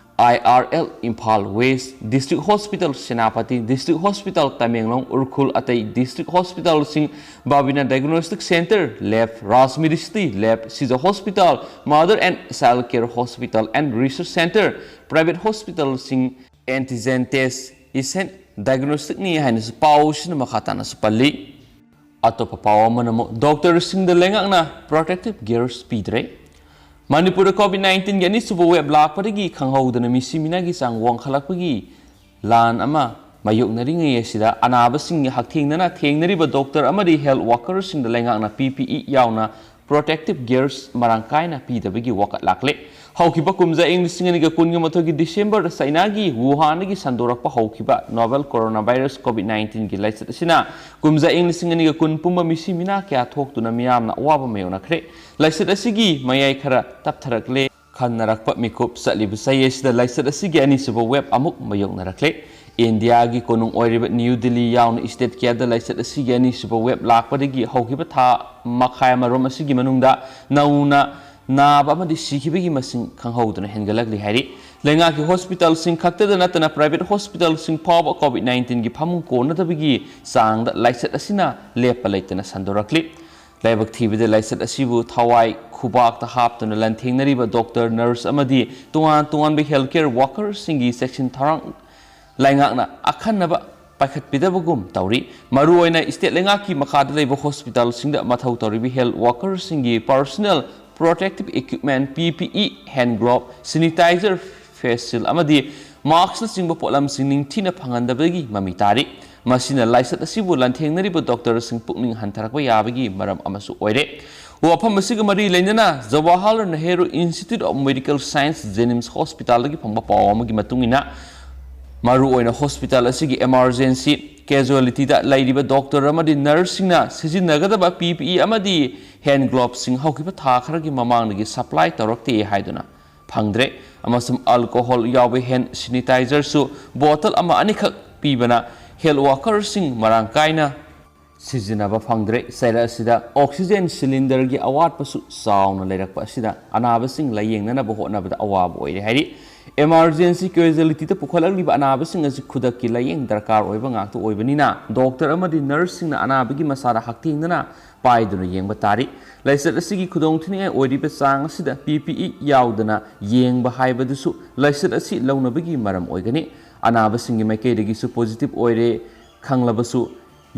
I R L Imphal west, district hospital Senapati, district hospital Tamenglong Ukhrul, ꯑꯇꯩ ꯗꯤꯁꯇ꯭ꯔꯤꯛ ꯍꯣꯁꯄꯤꯇꯥꯜꯁꯤꯡ ꯕꯥꯕꯤꯅꯥ ꯗꯥꯏꯒꯅꯣꯁꯇꯤꯛ ꯁꯦꯟꯇꯔ, ꯂꯦꯕ, ꯔꯥꯖꯃꯤꯔꯤꯁꯇꯤ lab, Shija hospital, mother and child care hospital and research centre, private ꯍꯣꯁꯄꯤꯇꯥꯜꯁꯤꯡ, antigen test ꯏꯁꯦꯟ ꯗꯥꯏꯒꯅꯣꯁꯇꯤꯛꯅꯤ ꯍꯥꯏꯅꯁꯨ ꯄꯥꯎꯁꯤꯅ ꯃꯈꯥ ꯇꯥꯅꯁꯨ ꯄꯜꯂꯤ꯫ ꯑꯇꯣꯞꯄ ꯄꯥꯎ ꯑꯃꯅ ꯑꯃꯨꯛ ꯗꯣꯛꯇꯔꯁꯤꯡꯗ ꯂꯩꯉꯥꯛꯅ ꯄ꯭ꯔꯣꯇꯦꯛꯇꯤꯚ ꯒꯤꯌꯔꯁ ꯄꯤꯗ꯭ꯔꯦ꯫ ꯃꯅꯤꯄꯨꯔꯗ ꯀꯣꯚꯤꯗ ꯅꯥꯏꯟꯇꯤꯟꯒꯤ ꯑꯅꯤꯁꯨꯕ ꯋꯦꯕ ꯂꯥꯛꯄꯗꯒꯤ ꯈꯪꯍꯧꯗꯅ ꯃꯤꯁꯤ ꯃꯤꯅꯥꯒꯤ ꯆꯥꯡ ꯋꯥꯡꯈꯠꯂꯛꯄꯒꯤ ꯂꯥꯟ ꯑꯃ ꯃꯥꯌꯣꯛꯅꯔꯤꯉꯩ ꯑꯁꯤꯗ ꯑꯅꯥꯕꯁꯤꯡꯒꯤ ꯍꯛꯊꯦꯡꯅꯅ ꯊꯦꯡꯅꯔꯤꯕ ꯗꯣꯛꯇꯔ ꯑꯃꯗꯤ ꯍꯦꯜꯊ ꯋꯥꯀꯔꯁꯤꯡꯗ ꯂꯩꯉꯥꯛꯅ ꯄꯤ ꯄꯤ ꯏ ꯌꯥꯎꯅ ꯄ꯭ꯔꯣꯇꯦꯛꯇꯤꯚ ꯒꯤꯌꯔꯁ ꯃꯔꯥꯡ ꯀꯥꯏꯅ ꯄꯤꯗꯕꯒꯤ ꯋꯥꯀꯠ ꯂꯥꯛꯂꯦ꯫ ꯍꯧꯈꯤꯕ ꯀꯨꯝꯖꯥ ꯏꯪ ꯂꯤꯁꯤꯡ ꯑꯅꯤꯒ ꯀꯨꯟꯒ ꯃꯥꯊꯣꯏꯒꯤ ꯗꯤꯁꯦꯝꯕꯔꯗ ꯆꯩꯅꯥꯒꯤ ꯋꯨꯍꯥꯟꯗꯒꯤ ꯁꯟꯗꯣꯔꯛꯄ ꯍꯧꯈꯤꯕ ꯅꯣꯚꯦꯜ ꯀꯣꯔꯣꯅꯥ ꯚꯥꯏꯔꯁ ꯀꯣꯚꯤꯗ ꯅꯥꯏꯟꯇꯤꯟꯒꯤ ꯂꯥꯏꯆꯠ ꯑꯁꯤꯅ ꯀꯨꯝꯖꯥ ꯏꯪ ꯂꯤꯁꯤꯡ ꯑꯅꯤꯒ ꯀꯨꯟ ꯄꯨꯝꯕ ꯃꯤꯁꯤ ꯃꯤꯅꯥ ꯀꯌꯥ ꯊꯣꯛꯇꯨꯅ ꯃꯤꯌꯥꯝꯅ ꯑꯋꯥꯕ ꯃꯥꯌꯣꯛꯅꯈ꯭ꯔꯦ꯫ ꯂꯥꯏꯆꯠ ꯑꯁꯤꯒꯤ ꯃꯌꯥꯏ ꯈꯔ ꯇꯞꯊꯔꯛꯂꯦ꯫ ꯈꯟꯅꯔꯛꯄ ꯃꯤꯀꯨꯞ ꯆꯠꯂꯤꯕ ꯆꯍꯤ ꯑꯁꯤꯗ ꯂꯥꯏꯆꯠ ꯑꯁꯤꯒꯤ ꯑꯅꯤꯁꯨꯕ ꯋꯦꯕ ꯑꯃꯨꯛ ꯃꯥꯌꯣꯛꯅꯔꯛꯂꯦ꯫ ꯏꯟꯗꯤꯌꯥꯒꯤ ꯀꯣꯅꯨꯡ ꯑꯣꯏꯔꯤꯕ ꯅ꯭ꯌꯨ ꯗꯤꯜꯂꯤ ꯌꯥꯎꯅ ꯁ꯭ꯇꯦꯠ ꯀꯌꯥꯗ ꯂꯥꯏꯆꯠ ꯑꯁꯤꯒꯤ ꯑꯅꯤꯁꯨꯕ ꯋꯦꯕ ꯂꯥꯛꯄꯗꯒꯤ ꯍꯧꯈꯤꯕ ꯊꯥ ꯃꯈꯥꯏ ꯑꯃꯔꯣꯝ ꯑꯁꯤꯒꯤ ꯃꯅꯨꯡꯗ ꯅꯧꯅ ꯅꯥꯕ ꯑꯃꯗꯤ ꯁꯤꯈꯤꯕꯒꯤ ꯃꯁꯤꯡ ꯈꯪꯍꯧꯗꯅ ꯍꯦꯟꯒꯠꯂꯛꯂꯤ ꯍꯥꯏꯔꯤ꯫ ꯂꯩꯉꯥꯛꯀꯤ ꯍꯣꯁꯄꯤꯇꯥꯜꯁꯤꯡ ꯈꯛꯇꯗ ꯅꯠꯇꯅ private ꯍꯣꯁꯄꯤꯇꯥꯜꯁꯤꯡ ꯐꯥꯎꯕ COVID nineteen ꯒꯤ ꯐꯃꯨꯡ ꯀꯣꯟꯅꯗꯕꯒꯤ ꯆꯥꯡꯗ ꯂꯥꯏꯆꯠ ꯑꯁꯤꯅ ꯂꯦꯞꯄ ꯂꯩꯇꯅ ꯁꯟꯗꯣꯔꯛꯂꯤ꯫ ꯂꯥꯏꯕꯛ ꯊꯤꯕꯗ ꯂꯥꯏꯆꯠ ꯑꯁꯤꯕꯨ ꯊꯋꯥꯏ ꯈꯨꯕꯥꯛꯇ ꯍꯥꯞꯇꯨꯅ ꯂꯥꯟꯊꯦꯡꯅꯔꯤꯕ doctor, nurse ꯑꯃꯗꯤ ꯇꯣꯉꯥꯟ ꯇꯣꯉꯥꯟꯕ healthcare workerꯁꯤꯡꯒꯤ ꯆꯦꯛꯁꯤꯟ ꯊꯧꯔꯥꯡ ꯂꯩꯉꯥꯛꯅ ꯑꯈꯟꯅꯕ ꯄꯥꯏꯈꯠꯄꯤꯗꯕꯒꯨꯝ ꯇꯧꯔꯤ꯫ ꯃꯔꯨꯑꯣꯏꯅ state ꯂꯩꯉꯥꯛꯀꯤ ꯃꯈꯥꯗ ꯂꯩꯕ ꯍꯣꯁꯄꯤꯇꯥꯜꯁꯤꯡꯗ ꯃꯊꯧ ꯇꯧꯔꯤꯕ health workerꯁꯤꯡꯒꯤ personal protective equipment, PPE, hand glove, sanitizer, face shield ꯑꯃꯗꯤ maskꯅꯆꯤꯡꯕ ꯄꯣꯠꯂꯝꯁꯤꯡ ꯅꯤꯡꯊꯤꯅ ꯐꯪꯍꯟꯗꯕꯒꯤ ꯃꯃꯤ ꯇꯥꯔꯤ꯫ ꯃꯁꯤꯅ ꯂꯥꯏꯆꯠ ꯑꯁꯤꯕꯨ ꯂꯥꯟꯊꯦꯡꯅꯔꯤꯕ doctorꯁꯤꯡ ꯄꯨꯛꯅꯤꯡ ꯍꯟꯊꯔꯛꯄ ꯌꯥꯕꯒꯤ ꯃꯔꯝ ꯑꯃꯁꯨ ꯑꯣꯏꯔꯦ꯫ ꯋꯥꯐꯝ ꯑꯁꯤꯒ ꯃꯔꯤ ꯂꯩꯅꯅ Jawaharlal Nehru Institute of Medical Science JNIMS ꯍꯣꯁꯄꯤꯇꯥꯜꯗꯒꯤ ꯐꯪꯕ ꯄꯥꯎ ꯑꯃꯒꯤ ꯃꯇꯨꯡ ꯏꯟꯅ, ꯃꯔꯨꯑꯣꯏꯅ ꯍꯣꯁꯄꯤꯇꯥꯜ ꯑꯁꯤꯒꯤ emergency casualtyꯗ ꯂꯩꯔꯤꯕ doctor ꯑꯃꯗꯤ nurseꯁꯤꯡꯅ ꯁꯤꯖꯤꯟꯅꯒꯗꯕ PPE ꯑꯃꯗꯤ hand gloveꯁꯤꯡ ꯍꯧꯈꯤꯕ ꯊꯥ ꯈꯔꯒꯤ ꯃꯃꯥꯡꯗꯒꯤ supply ꯇꯧꯔꯛꯇꯦ ꯍꯥꯏꯗꯨꯅ ꯐꯪꯗ꯭ꯔꯦ ꯑꯃꯁꯨꯡ alcohol ꯌꯥꯎꯕ hand sanitizerꯁꯨ bottle ꯑꯃ ꯑꯅꯤꯈꯛ ꯄꯤꯕꯅ health workerꯁꯤꯡ ꯃꯔꯥꯡ ꯀꯥꯏꯅ ꯁꯤꯖꯤꯟꯅꯕ ꯐꯪꯗ꯭ꯔꯦ꯫ ꯆꯩꯔꯛ ꯑꯁꯤꯗ oxygen cylinderꯒꯤ ꯑꯋꯥꯠꯄꯁꯨ ꯆꯥꯎꯅ ꯂꯩꯔꯛꯄ ꯑꯁꯤꯗ ꯑꯅꯥꯕꯁꯤꯡ ꯂꯥꯌꯦꯡꯅꯅꯕ ꯍꯣꯠꯅꯕꯗ ꯑꯋꯥꯕ ꯑꯣꯏꯔꯦ ꯍꯥꯏꯔꯤ꯫ Emergency casualtyꯗ ꯄꯨꯈꯠꯂꯛꯂꯤꯕ ꯑꯅꯥꯕꯁꯤꯡ ꯑꯁꯤ ꯈꯨꯗꯛꯀꯤ ꯂꯥꯌꯦꯡ ꯗꯔꯀꯥꯔ ꯑꯣꯏꯕ ꯉꯥꯛꯇ ꯑꯣꯏꯕꯅꯤꯅ, doctor ꯑꯃꯗꯤ nurseꯁꯤꯡꯅ ꯑꯅꯥꯕꯒꯤ ꯃꯁꯥꯗ ꯍꯛꯊꯦꯡꯅꯅ ꯄꯥꯏꯗꯨꯅ ꯌꯦꯡꯕ ꯇꯥꯔꯤ꯫ ꯂꯥꯏꯆꯠ ꯑꯁꯤꯒꯤ ꯈꯨꯗꯣꯡꯊꯤꯅꯤꯡꯉꯥꯏ ꯑꯣꯏꯔꯤꯕ ꯆꯥꯡ ꯑꯁꯤꯗ PPE ꯌꯥꯎꯗꯅ ꯌꯦꯡꯕ ꯍꯥꯏꯕꯗꯨꯁꯨ ꯂꯥꯏꯆꯠ ꯑꯁꯤ ꯂꯧꯅꯕꯒꯤ ꯃꯔꯝ ꯑꯣꯏꯒꯅꯤ꯫ ꯑꯅꯥꯕꯁꯤꯡꯒꯤ ꯃꯥꯏꯀꯩꯗꯒꯤꯁꯨ positive ꯑꯣꯏꯔꯦ ꯈꯪꯂꯕꯁꯨ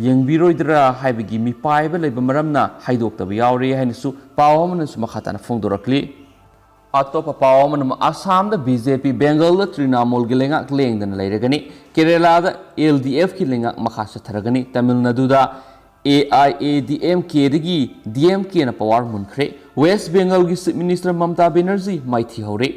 ꯌꯦꯡꯕꯤꯔꯣꯏꯗ꯭ꯔꯥ ꯍꯥꯏꯕꯒꯤ ꯃꯤꯄꯥꯏꯕ ꯂꯩꯕ ꯃꯔꯝꯅ ꯍꯥꯏꯗꯣꯛꯇꯕ ꯌꯥꯎꯔꯦ ꯍꯥꯏꯅꯁꯨ ꯄꯥꯎ ꯑꯃꯅꯁꯨ ꯃꯈꯥ ꯇꯥꯅ ꯐꯣꯡꯗꯣꯔꯛꯂꯤ꯫ ꯑꯇꯣꯞꯄ ꯄꯥꯎ ꯑꯃꯅ, ꯑꯁꯥꯝꯗ BJP, ꯕꯦꯡꯒꯜꯗ ꯇ꯭ꯔꯤꯅꯥꯃꯨꯜꯒꯤ ꯂꯩꯉꯥꯛ ꯂꯦꯡꯗꯅ ꯂꯩꯔꯒꯅꯤ꯫ ꯀꯦꯔꯦꯂꯥꯗ LDFꯀꯤ ꯂꯩꯉꯥꯛ ꯃꯈꯥ ꯆꯠꯊꯔꯒꯅꯤ꯫ ꯇꯥꯃꯤꯜ ꯅꯥꯗꯨꯗ AIADMKꯗꯒꯤ DMKꯅ power ꯃꯨꯟꯈ꯭ꯔꯦ꯫ ꯋꯦꯁ ꯕꯦꯡꯒꯜꯒꯤ Chief Minister ꯃꯃꯇꯥ ꯕꯦꯅꯔꯖꯤ ꯃꯥꯏꯊꯤ ꯍꯧꯔꯦ꯫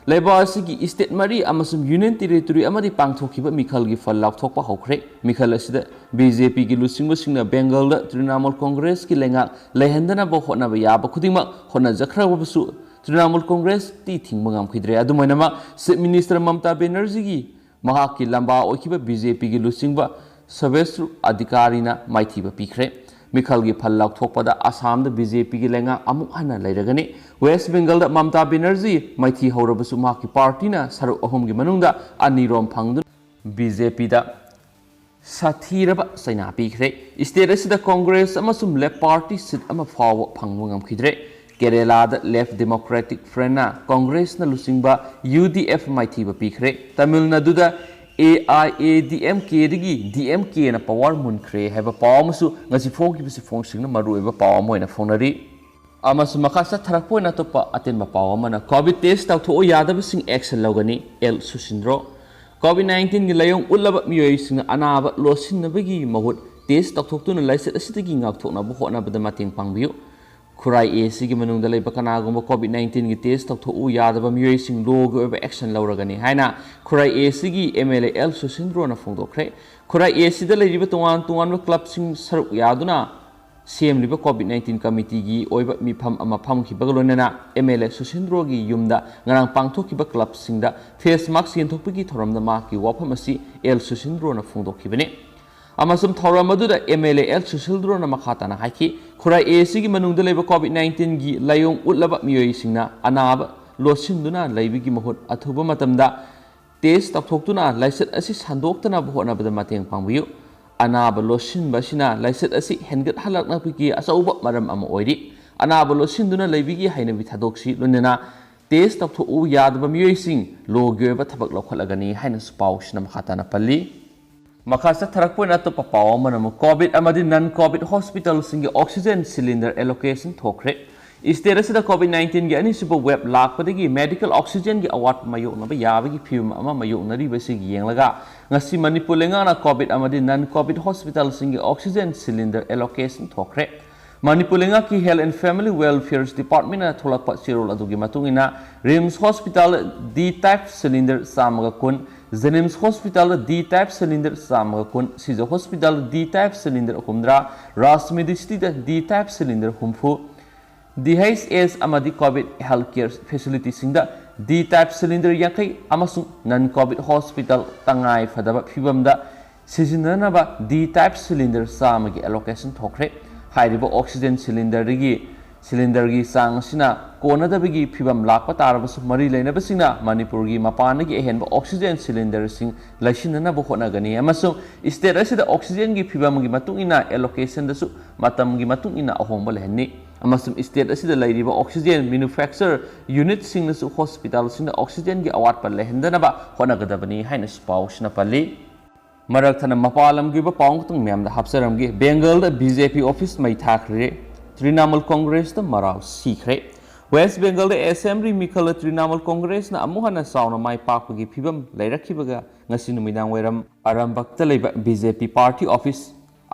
ꯂꯩꯕꯥꯛ ꯑꯁꯤꯒꯤ state ꯃꯔꯤ ꯑꯃꯁꯨꯡ Union Territory ꯑꯃꯗꯤ ꯄꯥꯡꯊꯣꯛꯈꯤꯕ ꯃꯤꯈꯜꯒꯤ ꯐꯜ ꯂꯥꯎꯊꯣꯛꯄ ꯍꯧꯈ꯭ꯔꯦ꯫ ꯃꯤꯈꯜ ꯑꯁꯤꯗ BJPꯒꯤ ꯂꯨꯆꯤꯡꯕꯁꯤꯡꯅ ꯕꯦꯡꯒꯜꯗ ꯇ꯭ꯔꯤꯅꯥꯃꯨꯜ ꯀꯣꯡꯒ꯭ꯔꯦꯁꯀꯤ ꯂꯩꯉꯥꯛ ꯂꯩꯍꯟꯗꯅꯕ ꯍꯣꯠꯅꯕ ꯌꯥꯕ ꯈꯨꯗꯤꯡꯃꯛ ꯍꯣꯠꯅꯖꯈ꯭ꯔꯕꯁꯨ ꯇ꯭ꯔꯤꯅꯥꯃꯨꯜ ꯀꯣꯡꯒ꯭ꯔꯦꯁꯇꯤ ꯊꯤꯡꯕ ꯉꯝꯈꯤꯗ꯭ꯔꯦ꯫ ꯑꯗꯨꯝ ꯑꯣꯏꯅꯃꯛ, Chief Minister ꯃꯃꯇꯥ ꯕꯦꯅꯔꯖꯤꯒꯤ ꯃꯍꯥꯛꯀꯤ ꯂꯝꯕꯥ ꯑꯣꯏꯈꯤꯕ BJPꯒꯤ ꯂꯨꯆꯤꯡꯕ ꯁꯨꯚꯦꯟꯗꯨ ꯑꯙꯤꯀꯥꯔꯤꯅ ꯃꯥꯏꯊꯤꯕ ꯄꯤꯈ꯭ꯔꯦ꯫ ꯃꯤꯈꯜꯒꯤ ꯐꯜ ꯂꯥꯎꯊꯣꯛꯄꯗ ꯑꯁꯥꯝꯗ ꯕꯤ ꯖꯦ ꯄꯤꯒꯤ ꯂꯩꯉꯥꯛ ꯑꯃꯨꯛ ꯍꯟꯅ ꯂꯩꯔꯒꯅꯤ꯫ ꯋꯦꯁ ꯕꯦꯡꯒꯜꯗ ꯃꯃꯇꯥ ꯕꯦꯅꯔꯖꯤ ꯃꯥꯏꯊꯤ ꯍꯧꯔꯕꯁꯨ ꯃꯍꯥꯛꯀꯤ ꯄꯥꯔꯇꯤꯅ ꯁꯔꯨꯛ ꯑꯍꯨꯝꯒꯤ ꯃꯅꯨꯡꯗ ꯑꯅꯤꯔꯣꯝ ꯐꯪꯗꯨꯅ ꯕꯤ ꯖꯦ ꯄꯤꯗ ꯁꯥꯊꯤꯔꯕ ꯆꯩꯅꯥ ꯄꯤꯈ꯭ꯔꯦ꯫ ꯁ꯭ꯇꯦꯠ ꯑꯁꯤꯗ ꯀꯣꯡꯒ꯭ꯔꯦꯁ ꯑꯃꯁꯨꯡ ꯂꯦꯐ ꯄꯥꯔꯇꯤ ꯁꯤꯠ ꯑꯃ ꯐꯥꯎꯕ ꯐꯪꯕ ꯉꯝꯈꯤꯗ꯭ꯔꯦ꯫ ꯀꯦꯔꯦꯂꯥꯗ ꯂꯦꯐ ꯗꯦꯃꯣꯀ꯭ꯔꯦꯇꯤꯛ ꯐ꯭ꯔꯟꯅ ꯀꯣꯡꯒ꯭ꯔꯦꯁꯅ ꯂꯨꯆꯤꯡꯕ ꯌꯨ ꯗꯤ ꯑꯦꯐ ꯃꯥꯏꯊꯤꯕ ꯄꯤꯈ꯭ꯔꯦ꯫ ꯇꯥꯃꯤꯜ ꯅꯥꯗꯨꯗ A I A D M ꯀꯦꯗꯒꯤ ꯗꯤ ꯑꯦꯝ ꯀꯦꯅ ꯄꯋꯥꯔ ꯃꯨꯟꯈ꯭ꯔꯦ ꯍꯥꯏꯕ ꯄꯥꯎ ꯑꯃꯁꯨ ꯉꯁꯤ ꯐꯣꯡꯈꯤꯕꯁꯤ ꯐꯣꯡꯁꯤꯡꯅ ꯃꯔꯨꯑꯣꯏꯕ ꯄꯥꯎ ꯑꯃ ꯑꯣꯏꯅ ꯐꯣꯡꯅꯔꯤ꯫ ꯑꯃꯁꯨꯡ ꯃꯈꯥ ꯆꯠꯊꯔꯛꯄ ꯑꯣꯏꯅ ꯑꯇꯣꯞꯄ ꯑꯇꯦꯟꯕ ꯄꯥꯎ ꯑꯃꯅ, ꯀꯣꯚꯤꯗ ꯇꯦꯁ ꯇꯧꯊꯣꯛꯎ ꯌꯥꯗꯕꯁꯤꯡ ꯑꯦꯛꯁꯟ ꯂꯧꯒꯅꯤ, ꯑꯦꯜ ꯁꯨꯁꯤꯟꯗ꯭ꯔꯣ꯫ ꯀꯣꯚꯤꯗ ꯅꯥꯏꯟꯇꯤꯟꯒꯤ ꯂꯥꯏꯑꯣꯡ ꯎꯠꯂꯕ ꯃꯤꯑꯣꯏꯁꯤꯡꯅ ꯑꯅꯥꯕ ꯂꯣꯠꯁꯤꯟꯅꯕꯒꯤ ꯃꯍꯨꯠ ꯇꯦꯁ ꯇꯧꯊꯣꯛꯇꯨꯅ ꯂꯥꯏꯆꯠ ꯑꯁꯤꯗꯒꯤ ꯉꯥꯛꯊꯣꯛꯅꯕ ꯍꯣꯠꯅꯕꯗ ꯃꯇꯦꯡ ꯄꯥꯡꯕꯤꯌꯨ꯫ ꯈꯨꯔꯥꯏ ꯑꯦ ꯁꯤꯒꯤ ꯃꯅꯨꯡꯗ ꯂꯩꯕ ꯀꯅꯥꯒꯨꯝꯕ ꯀꯣꯚꯤꯗ ꯅꯥꯏꯟꯇꯤꯟꯒꯤ ꯇꯦꯁ ꯇꯧꯊꯣꯛꯎ ꯌꯥꯗꯕ ꯃꯤꯑꯣꯏꯁꯤꯡ ꯂꯣꯒꯤ ꯑꯣꯏꯕ ꯑꯦꯛꯁꯟ ꯂꯧꯔꯒꯅꯤ ꯍꯥꯏꯅ ꯈꯨꯔꯥꯏ ꯑꯦ ꯁꯤꯒꯤ ꯑꯦꯝ ꯑꯦꯜ ꯑꯦ ꯑꯦꯜ ꯁꯨꯁꯤꯟꯗ꯭ꯔꯣꯅ ꯐꯣꯡꯗꯣꯛꯈ꯭ꯔꯦ꯫ ꯈꯨꯔꯥꯏ ꯑꯦ ꯁꯤꯗ ꯂꯩꯔꯤꯕ ꯇꯣꯉꯥꯟ ꯇꯣꯉꯥꯟꯕ ꯀ꯭ꯂꯕꯁꯤꯡ ꯁꯔꯨꯛ ꯌꯥꯗꯨꯅ ꯁꯦꯝꯂꯤꯕ ꯀꯣꯚꯤꯗ ꯅꯥꯏꯟꯇꯤꯟ ꯀꯃꯤꯇꯤꯒꯤ ꯑꯣꯏꯕ ꯃꯤꯐꯝ ꯑꯃ ꯐꯝꯈꯤꯕꯒ ꯂꯣꯏꯅꯅ ꯑꯦꯝ ꯑꯦꯜ ꯑꯦ ꯁꯨꯁꯤꯟꯗ꯭ꯔꯣꯒꯤ ꯌꯨꯝꯗ ꯉꯔꯥꯡ ꯄꯥꯡꯊꯣꯛꯈꯤꯕ ꯀ꯭ꯂꯕꯁꯤꯡꯗ ꯐꯦꯁ ꯃꯥꯛꯁ ꯌꯦꯟꯊꯣꯛꯄꯒꯤ ꯊꯧꯔꯝꯗ ꯃꯍꯥꯛꯀꯤ ꯋꯥꯐꯝ ꯑꯁꯤ ꯑꯦꯜ ꯁꯨꯁꯤꯟꯗ꯭ꯔꯣꯅ ꯐꯣꯡꯗꯣꯛꯈꯤꯕꯅꯤ꯫ ꯑꯃꯁꯨꯡ ꯊꯧꯔꯝ ꯑꯗꯨꯗ ꯑꯦꯝ ꯑꯦꯜ ꯑꯦ ꯑꯦꯜ ꯁꯨꯁꯤꯟꯗ꯭ꯔꯣꯅ ꯃꯈꯥ ꯇꯥꯅ ꯍꯥꯏꯈꯤ, ꯈꯨꯔꯥꯏ ꯑꯦ ꯁꯤꯒꯤ ꯃꯅꯨꯡꯗ ꯂꯩꯕ ꯀꯣꯚꯤꯗ ꯅꯥꯏꯟꯇꯤꯟꯒꯤ ꯂꯥꯏꯑꯣꯡ ꯎꯠꯂꯕ ꯃꯤꯑꯣꯏꯁꯤꯡꯅ ꯑꯅꯥꯕ ꯂꯣꯠꯁꯤꯟꯗꯨꯅ ꯂꯩꯕꯒꯤ ꯃꯍꯨꯠ ꯑꯊꯨꯕ ꯃꯇꯝꯗ ꯇꯦꯁ ꯇꯧꯊꯣꯛꯇꯨꯅ ꯂꯥꯏꯆꯠ ꯑꯁꯤ ꯁꯟꯗꯣꯛꯇꯅꯕ ꯍꯣꯠꯅꯕꯗ ꯃꯇꯦꯡ ꯄꯥꯡꯕꯤꯌꯨ꯫ ꯑꯅꯥꯕ ꯂꯣꯠꯁꯤꯟꯕ ꯑꯁꯤꯅ ꯂꯥꯏꯆꯠ ꯑꯁꯤ ꯍꯦꯟꯒꯠꯍꯜꯂꯛꯅꯕꯒꯤ ꯑꯆꯧꯕ ꯃꯔꯝ ꯑꯃ ꯑꯣꯏꯔꯤ꯫ ꯑꯅꯥꯕ ꯂꯣꯠꯁꯤꯟꯗꯨꯅ ꯂꯩꯕꯒꯤ ꯍꯩꯅꯕꯤ ꯊꯥꯗꯣꯛꯁꯤ, ꯂꯣꯏꯅꯅ ꯇꯦꯁ ꯇꯧꯊꯣꯛꯎ ꯌꯥꯗꯕ ꯃꯤꯑꯣꯏꯁꯤꯡ ꯂꯣꯒꯤ ꯑꯣꯏꯕ ꯊꯕꯛ ꯂꯧꯈꯠꯂꯒꯅꯤ ꯍꯥꯏꯅꯁꯨ ꯄꯥꯎꯁꯤꯅ ꯃꯈꯥ ꯇꯥꯅ ꯄꯜꯂꯤ꯫ ꯃꯈꯥ ꯆꯠꯊꯔꯛꯄ ꯑꯣꯏꯅ ꯑꯇꯣꯞꯄ ꯄꯥꯎ ꯑꯃꯅ ꯑꯃꯨꯛ ꯀꯣꯚꯤꯗ ꯑꯃꯗꯤ ꯅꯟ ꯀꯣꯚꯤꯗ ꯍꯣꯁꯄꯤꯇꯥꯜꯁꯤꯡꯒꯤ ꯑꯣꯛꯁꯤꯖꯦꯟ ꯁꯤꯂꯤꯟꯗꯔ ꯑꯦꯂꯣꯀꯦꯁꯟ ꯊꯣꯛꯈ꯭ꯔꯦ꯫ ꯁ꯭ꯇꯦꯠ ꯑꯁꯤꯗ ꯀꯣꯚꯤꯗ ꯅꯥꯏꯟꯇꯤꯟꯒꯤ ꯑꯅꯤꯁꯨꯕ ꯋꯦꯕ ꯂꯥꯛꯄꯗꯒꯤ ꯃꯦꯗꯤꯀꯦꯜ ꯑꯣꯛꯁꯤꯖꯦꯟꯒꯤ ꯑꯋꯥꯠꯄ ꯃꯥꯌꯣꯛꯅꯕ ꯌꯥꯕꯒꯤ ꯐꯤꯕꯝ ꯑꯃ ꯃꯥꯌꯣꯛꯅꯔꯤꯕꯁꯤꯒꯤ ꯌꯦꯡꯂꯒ ꯉꯁꯤ ꯃꯅꯤꯄꯨꯔ ꯂꯩꯉꯥꯛꯅ ꯀꯣꯚꯤꯗ ꯑꯃꯗꯤ ꯅꯟ ꯀꯣꯚꯤꯗ ꯍꯣꯁꯄꯤꯇꯥꯜꯁꯤꯡꯒꯤ ꯑꯣꯛꯁꯤꯖꯦꯟ ꯁꯤꯂꯤꯟꯗꯔ ꯑꯦꯂꯣꯀꯦꯁꯟ ꯊꯣꯛꯈ꯭ꯔꯦ꯫ ꯃꯅꯤꯄꯨꯔ ꯂꯩꯉꯥꯛꯀꯤ Health and Family Welfare Department ꯅ ꯊꯣꯛꯂꯛꯄ ꯆꯦꯔꯣꯜ ꯑꯗꯨꯒꯤ ꯃꯇꯨꯡ ꯏꯟꯅ, ꯔꯤꯝꯁ ꯍꯣꯁꯄꯤꯇꯥꯜ ꯗꯤ ꯇꯥꯏꯞ ꯁꯤꯂꯤꯟꯗꯔ ꯆꯥꯝꯃꯒ ꯀꯨꯟ, ꯖꯦꯅꯤꯝꯁ ꯍꯣꯁꯄꯤꯇꯥꯜꯗ ꯗꯤ ꯇꯥꯏꯞ ꯁꯤꯂꯤꯟꯗꯔ ꯆꯥꯝꯃꯒ ꯀꯨꯟ, ꯁꯤꯖ ꯍꯣꯁꯄꯤꯇꯥꯜꯗ ꯗꯤ ꯇꯥꯏꯞ ꯁꯤꯂꯤꯟꯗꯔ ꯍꯨꯝꯗ꯭ꯔꯥ, ꯔꯥꯖ ꯃꯦꯗꯤꯁꯤꯇꯤꯗ ꯗꯤ ꯇꯥꯏꯞ ꯁꯤꯂꯤꯟꯗꯔ ꯍꯨꯝꯐꯨ, ꯗꯤ ꯑꯩꯆ ꯑꯦꯁ ꯑꯃꯗꯤ ꯀꯣꯚꯤꯗ ꯍꯦꯜꯊ ꯀꯦꯌꯔ ꯐꯦꯁꯤꯂꯤꯇꯤꯁꯤꯡꯗ ꯗꯤ ꯇꯥꯏꯞ ꯁꯤꯂꯤꯟꯗꯔ ꯌꯥꯡꯈꯩ ꯑꯃꯁꯨꯡ ꯅꯟ ꯀꯣꯚꯤꯗ ꯍꯣꯁꯄꯤꯇꯥꯜ ꯇꯉꯥꯏ ꯐꯗꯕ ꯐꯤꯕꯝꯗ ꯁꯤꯖꯤꯟꯅꯅꯕ ꯗꯤ ꯇꯥꯏꯞ ꯁꯤꯂꯤꯟꯗꯔ ꯆꯥꯝꯃꯒꯤ ꯑꯦꯂꯣꯀꯦꯁꯟ ꯊꯣꯛꯈ꯭ꯔꯦ꯫ ꯍꯥꯏꯔꯤꯕ ꯑꯣꯛꯁꯤꯖꯦꯟ ꯁꯤꯂꯤꯟꯗꯔꯗꯒꯤ ꯁꯤꯂꯤꯟꯗꯔꯒꯤ ꯆꯥꯡ ꯑꯁꯤꯅ ꯀꯣꯟꯅꯗꯕꯒꯤ ꯐꯤꯕꯝ ꯂꯥꯛꯄ ꯇꯥꯔꯕꯁꯨ, ꯃꯔꯤ ꯂꯩꯅꯕꯁꯤꯡꯅ ꯃꯅꯤꯄꯨꯔꯒꯤ ꯃꯄꯥꯟꯗꯒꯤ ꯑꯍꯦꯟꯕ ꯑꯣꯛꯁꯤꯖꯦꯟ ꯁꯤꯂꯤꯟꯗꯔꯁꯤꯡ ꯂꯩꯁꯤꯟꯅꯅꯕ ꯍꯣꯠꯅꯒꯅꯤ ꯑꯃꯁꯨꯡ ꯁ꯭ꯇꯦꯠ ꯑꯁꯤꯗ ꯑꯣꯛꯁꯤꯖꯦꯟꯒꯤ ꯐꯤꯕꯝꯒꯤ ꯃꯇꯨꯡ ꯏꯟꯅ allocation ꯗꯁꯨ ꯃꯇꯝꯒꯤ ꯃꯇꯨꯡ ꯏꯟꯅ ꯑꯍꯣꯡꯕ ꯂꯩꯍꯟꯅꯤ ꯑꯃꯁꯨꯡ ꯁ꯭ꯇꯦꯠ ꯑꯁꯤꯗ ꯂꯩꯔꯤꯕ ꯑꯣꯛꯁꯤꯖꯦꯟ manufacture unit ꯁꯤꯡꯅꯁꯨ ꯍꯣꯁꯄꯤꯇꯥꯜꯁꯤꯡꯗ ꯑꯣꯛꯁꯤꯖꯦꯟꯒꯤ ꯑꯋꯥꯠꯄ ꯂꯩꯍꯟꯗꯅꯕ ꯍꯣꯠꯅꯒꯗꯕꯅꯤ ꯍꯥꯏꯅꯁꯨ ꯄꯥꯎꯁꯤꯅ ꯄꯜꯂꯤ꯫ ꯃꯔꯛ ꯊꯠꯅ ꯃꯄꯥꯟ ꯂꯝꯒꯤ ꯑꯣꯏꯕ ꯄꯥꯎ ꯑꯃꯈꯛꯇꯪ ꯃꯌꯥꯝꯗ ꯍꯥꯞꯆꯔꯝꯒꯦ꯫ ꯕꯦꯡꯒꯜꯗ BJP office ꯃꯩ ꯊꯥꯈ꯭ꯔꯦ꯫ ꯇ꯭ꯔꯤꯅꯥꯃꯨꯜ ꯀꯣꯡꯒ꯭ꯔꯦꯁꯇ ꯃꯔꯥꯜ ꯁꯤꯈ꯭ꯔꯦ꯫ ꯋꯦꯁ ꯕꯦꯡꯒꯜꯗ ꯑꯦꯁꯦꯝꯕ꯭ꯂꯤ ꯃꯤꯈꯜꯗ ꯇ꯭ꯔꯤꯅꯥꯃꯨꯜ ꯀꯣꯡꯒ꯭ꯔꯦꯁꯅ ꯑꯃꯨꯛ ꯍꯟꯅ ꯆꯥꯎꯅ ꯃꯥꯏ ꯄꯥꯛꯄꯒꯤ ꯐꯤꯕꯝ ꯂꯩꯔꯛꯈꯤꯕꯒ ꯉꯁꯤ ꯅꯨꯃꯤꯗꯥꯡ ꯋꯥꯏꯔꯝ ꯑꯔꯝꯕꯛꯇ ꯂꯩꯕ BJP party office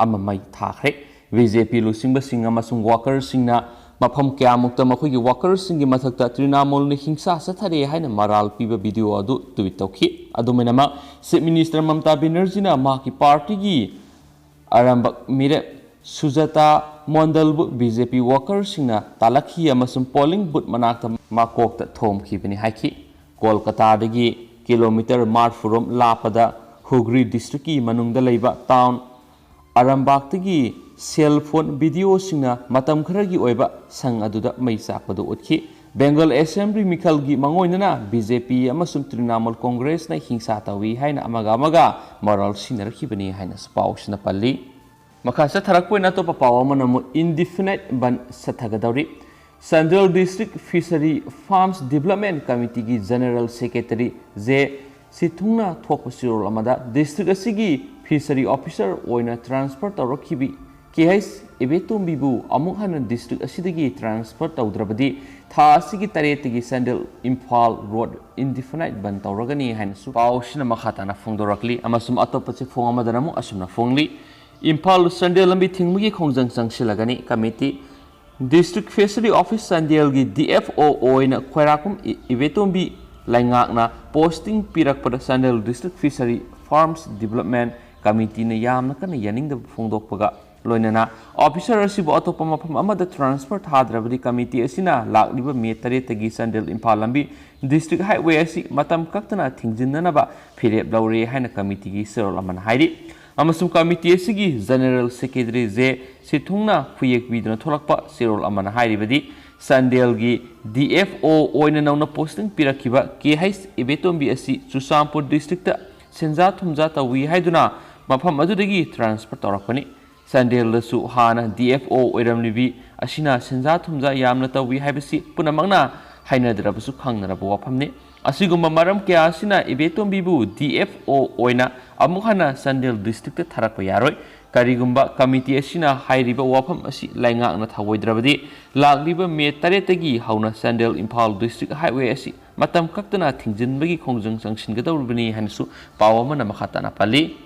ꯑꯃ ꯃꯩ ꯊꯥꯈ꯭ꯔꯦ꯫ BJP ꯂꯨꯆꯤꯡꯕꯁꯤꯡ ꯑꯃꯁꯨꯡ workerꯁꯤꯡꯅ ꯃꯐꯝ ꯀꯌꯥꯃꯨꯛꯇ ꯃꯈꯣꯏꯒꯤ workerꯁꯤꯡꯒꯤ ꯃꯊꯛꯇ ꯇ꯭ꯔꯤꯅꯥꯃꯨꯜꯅ ꯍꯤꯡꯁꯥ ꯆꯠꯊꯔꯦ ꯍꯥꯏꯅ ꯃꯔꯥꯜ ꯄꯤꯕ video ꯑꯗꯨ tweet ꯇꯧꯈꯤ꯫ ꯑꯗꯨꯃꯥꯏꯅꯃꯛ Chief Minister ꯃꯃꯇꯥ ꯕꯦꯅꯔꯖꯤꯅ ꯃꯍꯥꯛꯀꯤ partyꯒꯤ ꯑꯔꯝꯕꯛ ꯃꯤꯔꯦꯞ ꯁꯨꯖꯥꯇꯥ ꯃꯣꯟꯗꯜꯕꯨ BJP workerꯁꯤꯡꯅ ꯇꯥꯜꯂꯛꯈꯤ ꯑꯃꯁꯨꯡ polling booth ꯃꯅꯥꯛꯇ ꯃꯀꯣꯛꯇ ꯊꯣꯝꯈꯤꯕꯅꯤ ꯍꯥꯏꯈꯤ꯫ ꯀꯣꯜꯀꯇꯥꯗꯒꯤ kilometre ꯃꯔꯐꯨꯔꯣꯝ ꯂꯥꯞꯄꯗ ꯍꯨꯒ꯭ꯔꯤ districtꯀꯤ ꯃꯅꯨꯡꯗ ꯂꯩꯕ town ꯑꯔꯝꯕꯥꯛꯇꯒꯤ cell phone videoꯁꯤꯡꯅ ꯃꯇꯝ ꯈꯔꯒꯤ ꯑꯣꯏꯕ ꯁꯪ ꯑꯗꯨꯗ ꯃꯩ ꯆꯥꯛꯄꯗꯨ ꯎꯠꯈꯤ꯫ ꯕꯦꯡꯒꯜ ꯑꯦꯁꯦꯝꯕ꯭ꯂꯤ ꯃꯤꯈꯜꯒꯤ ꯃꯥꯡꯑꯣꯏꯅꯅ BJP ꯑꯃꯁꯨꯡ ꯇ꯭ꯔꯤꯅꯥꯃꯨꯜ ꯀꯣꯡꯒ꯭ꯔꯦꯁꯅ ꯍꯤꯡꯁꯥ ꯇꯧꯏ ꯍꯥꯏꯅ ꯑꯃꯒ ꯑꯃꯒ ꯃꯔꯥꯜ ꯁꯤꯟꯅꯔꯛꯈꯤꯕꯅꯤ ꯍꯥꯏꯅꯁꯨ ꯄꯥꯎꯁꯤꯅ ꯄꯜꯂꯤ꯫ ꯃꯈꯥ ꯆꯠꯊꯔꯛꯄ ꯑꯣꯏꯅ ꯑꯇꯣꯞꯄ ꯄꯥꯎ ꯑꯃꯅ ꯑꯃꯨꯛ indefinite ꯕꯟ ꯆꯠꯊꯒꯗꯧꯔꯤ꯫ Chandel District Fishery Farms Development Committeeꯒꯤ General Secretary ꯖꯦ ꯁꯤꯊꯨꯡꯅ ꯊꯣꯛꯄ ꯆꯦꯔꯣꯜ ꯑꯃꯗ district ꯑꯁꯤꯒꯤ fishery officer ꯑꯣꯏꯅ transfer ꯇꯧꯔꯛꯈꯤꯕꯤ ꯀꯦ ꯍꯩꯆ ꯏꯕꯦꯇꯣꯝꯕꯤꯕꯨ ꯑꯃꯨꯛ ꯍꯟꯅ district ꯑꯁꯤꯗꯒꯤ transfer ꯇꯧꯗ꯭ꯔꯕꯗꯤ ꯊꯥ ꯑꯁꯤꯒꯤ ꯇꯔꯦꯠꯇꯒꯤ ꯆꯥꯟꯗꯦꯜ ꯏꯝꯐꯥꯜ road indefinite ꯕꯟ ꯇꯧꯔꯒꯅꯤ ꯍꯥꯏꯅꯁꯨ ꯄꯥꯎꯁꯤꯅ ꯃꯈꯥ ꯇꯥꯅ ꯐꯣꯡꯗꯣꯔꯛꯂꯤ꯫ ꯑꯃꯁꯨꯡ ꯑꯇꯣꯞꯄ ꯆꯦꯐꯣꯡ ꯑꯃꯗꯅ ꯑꯃꯨꯛ ꯑꯁꯨꯝꯅ ꯐꯣꯡꯂꯤ꯫ ꯏꯝꯐꯥꯜ ꯆꯥꯟꯗꯦꯜ ꯂꯝꯕꯤ ꯊꯤꯡꯕꯒꯤ ꯈꯣꯡꯖꯪ ꯆꯪꯁꯤꯜꯂꯒꯅꯤ꯫ Committee District Fishery Office ꯆꯥꯟꯗꯦꯜꯒꯤ DFO ꯑꯣꯏꯅ ꯈ꯭ꯋꯥꯏꯔꯥꯛꯄꯝ ꯏ-, ꯏꯕꯦꯇꯣꯝꯕꯤ ꯂꯩꯉꯥꯛꯅ posting ꯄꯤꯔꯛꯄꯗ Chandel District Fishery Farms Development Committeeꯅ ꯌꯥꯝꯅ ꯀꯟꯅ ꯌꯥꯅꯤꯡꯗꯕ ꯐꯣꯡꯗꯣꯛꯄꯒ ꯂꯣꯏꯅꯅ officer ꯑꯁꯤꯕꯨ ꯑꯇꯣꯞꯄ ꯃꯐꯝ ꯑꯃꯗ transfer ꯊꯥꯗ꯭ꯔꯕꯗꯤ committee ꯑꯁꯤꯅ ꯂꯥꯛꯂꯤꯕ ꯃꯦ ꯇꯔꯦꯠꯇꯒꯤ ꯆꯥꯟꯗꯦꯜ ꯏꯝꯐꯥꯜ ꯂꯝꯕꯤ district highway ꯑꯁꯤ ꯃꯇꯝ ꯀꯛꯇꯅ ꯊꯤꯡꯖꯤꯟꯅꯅꯕ ꯐꯤꯔꯦꯞ ꯂꯧꯔꯦ ꯍꯥꯏꯅ committeeꯒꯤ ꯆꯦꯔꯣꯜ ꯑꯃꯅ ꯍꯥꯏꯔꯤ꯫ ꯑꯃꯁꯨꯡ ꯀꯃꯤꯇꯤ ꯑꯁꯤꯒꯤ ꯖꯦꯅꯦꯔꯦꯜ ꯁꯦꯀ꯭ꯔꯦꯇꯔꯤ ꯖꯦ ꯁꯤꯊꯨꯡꯅ ꯈꯨꯌꯦꯛ ꯄꯤꯗꯨꯅ ꯊꯣꯛꯂꯛꯄ ꯆꯦꯔꯣꯜ ꯑꯃꯅ ꯍꯥꯏꯔꯤꯕꯗꯤ, ꯆꯥꯟꯗꯦꯜꯒꯤ ꯗꯤ ꯑꯦꯐ ꯑꯣ ꯑꯣꯏꯅ ꯅꯧꯅ ꯄꯣꯁꯇꯤꯡ ꯄꯤꯔꯛꯈꯤꯕ ꯀꯦ ꯍꯩꯆ ꯏꯕꯦꯇꯣꯝꯕꯤ ꯑꯁꯤ ꯆꯨꯔꯆꯥꯟꯄꯨꯔ ꯗꯤꯁꯇ꯭ꯔꯤꯛꯇ ꯁꯦꯟꯖꯥ ꯊꯨꯝꯖꯥ ꯇꯧꯏ ꯍꯥꯏꯗꯨꯅ ꯃꯐꯝ ꯑꯗꯨꯗꯒꯤ ꯇ꯭ꯔꯥꯟꯁꯐꯔ ꯇꯧꯔꯛꯄꯅꯤ꯫ ꯆꯥꯟꯗꯦꯜꯗꯁꯨ ꯍꯥꯟꯅ ꯗꯤ ꯑꯦꯐ ꯑꯣ ꯑꯣꯏꯔꯝꯂꯤꯕꯤ ꯑꯁꯤꯅ ꯁꯦꯟꯖꯥ ꯊꯨꯝꯖꯥ ꯌꯥꯝꯅ ꯇꯧꯏ ꯍꯥꯏꯕꯁꯤ ꯄꯨꯝꯅꯃꯛꯅ ꯍꯥꯏꯅꯗ꯭ꯔꯕꯁꯨ ꯈꯪꯅꯔꯕ ꯋꯥꯐꯝꯅꯤ꯫ ꯑꯁꯤꯒꯨꯝꯕ ꯃꯔꯝ ꯀꯌꯥ ꯑꯁꯤꯅ ꯏꯕꯦꯇꯣꯝꯕꯤꯕꯨ ꯗꯤ ꯑꯦꯐ ꯑꯣ ꯑꯣꯏꯅ ꯑꯃꯨꯛ ꯍꯟꯅ ꯆꯥꯟꯗꯦꯜ ꯗꯤꯁꯇ꯭ꯔꯤꯛꯇ ꯊꯥꯔꯛꯄ ꯌꯥꯔꯣꯏ꯫ ꯀꯔꯤꯒꯨꯝꯕ ꯀꯃꯤꯇꯤ ꯑꯁꯤꯅ ꯍꯥꯏꯔꯤꯕ ꯋꯥꯐꯝ ꯑꯁꯤ ꯂꯩꯉꯥꯛꯅ ꯊꯧꯑꯣꯏꯗ꯭ꯔꯕꯗꯤ, ꯂꯥꯛꯂꯤꯕ ꯃꯦ ꯇꯔꯦꯠꯇꯒꯤ ꯍꯧꯅ ꯆꯥꯟꯗꯦꯜ ꯏꯝꯐꯥꯜ ꯗꯤꯁꯇ꯭ꯔꯤꯛ ꯍꯥꯏꯋꯦ ꯑꯁꯤ ꯃꯇꯝ ꯀꯛꯇꯅ ꯊꯤꯡꯖꯤꯟꯕꯒꯤ ꯈꯣꯡꯖꯪ ꯆꯪꯁꯤꯟꯒꯗꯧꯔꯤꯕꯅꯤ ꯍꯥꯏꯅꯁꯨ ꯄꯥꯎ ꯑꯃꯅ ꯃꯈꯥ ꯇꯥꯅ ꯄꯜꯂꯤ꯫